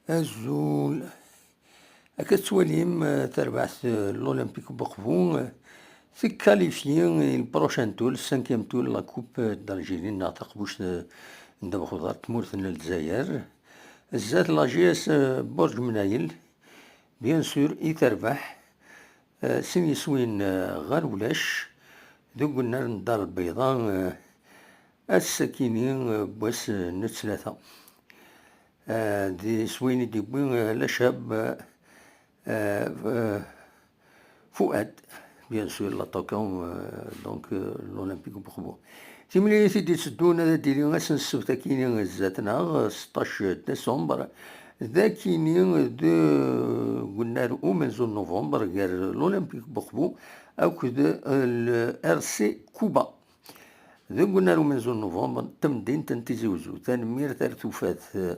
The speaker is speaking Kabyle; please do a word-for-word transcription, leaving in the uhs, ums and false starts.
Azul. Akka tettwalim, eh, tarbaɛt, eh, l'Olympique Boqbu, eh, tekkalifyi i le prochain tour, le cinquième tour, la Coupe d'Algérie, neɣ taqbuct, eh, n ddabex uḍar n tmurt n Lezzayer. Zdat la G S, eh, Burǧ Menayel, bien sûr, i terbeḥ, eh, sin yiswiyen, eh, ɣer ulac, deg unnar n Dar Lbayḍa, eh, ass-akini, eh, n wass, eh, n ttlata. Eh, d iswiyen i d-yewwi, eh, lacab, eh, eh, Fuad, bien sûr, l'attaquant, eh, donc, eh, l'Olympique Boqbu. Timlilit i d-itteddun ad d-tili ass n ssebt akini zdat-neɣ, seṭṭac décembre, d akini deg unnar umenzu n novembre gar l'Olympique Boqbu akked, eh, le R C Cuba. Deg unnar umenzu n novembre, tamdint n Tizi Uzzu. Tanemmirt ar tufat, eh,